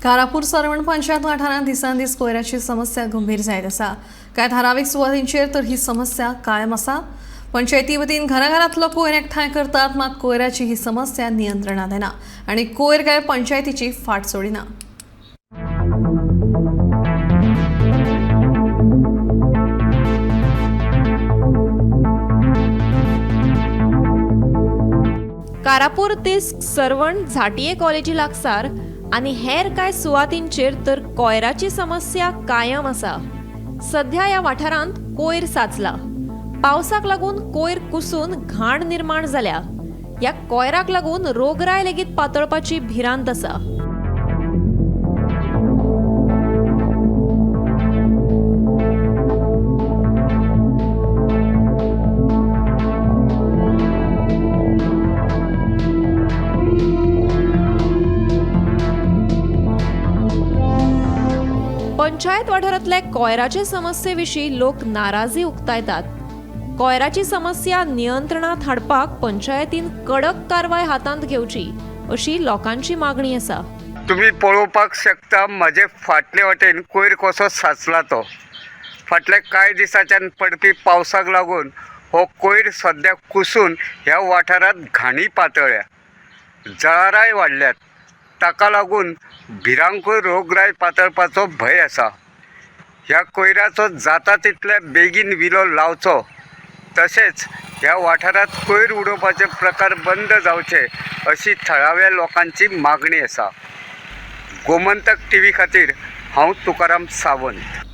कारापूर सरवण पंचायत वाठारांत दिसान दीस कोयराची समस्या गंभीर जायत आसा. कांय थारावीक सुवातींचेर तर ही समस्या कायम आसा. पंचायती वतीन घराघरांतलो कोयर एकठांय करतात, मात कोयराची ही समस्या नियंत्रणात येना आनी कोयर काय पंचायतीची फाट सोडिना. कारापूर तिस्क सरवण झांटये कॉलेजी लागसार आनी हेर कांय सुवातींचेर तर कोयराची समस्या कायम आसा. सध्या ह्या वाठारांत कोयर साचला. पावसाक लागून कोयर कुसून घाण निर्माण जाल्या. ह्या कोयराक लागून रोगराय लेगीत पातळपाची भिरांत आसा. पंचायत वाठारांतले कोयराचे समस्ये विशीं लोक नाराजी उक्तायतात. कोयराची समस्या नियंत्रणांत हाडपाक पंचायतीन कडक कारवाय हातांत घेवची अशी लोकांची मागणी आसा. तुमी पळोवपाक शकता म्हजे फाटले वाटेन कोयर कसो साचला तो. फाटल्या कांय दिसाच्यान पडपी पावसाक लागून हो कोयर सद्या कुसून ह्या वाठारांत घाणी पातळ्ळ्या, जळारांय वाडल्यात. ताका लागून भिरांकूळ रोगराय पातळपाचो भंय आसा. ह्या कोयराचो जाता तितल्या बेगीन विलो लावचो, तशेंच ह्या वाठारांत कोयर उडोवपाचे प्रकार बंद जावचे अशी थळाव्या लोकांची मागणी आसा. गोमंतक टीव्ही खातीर हांव तुकाराम सावंत.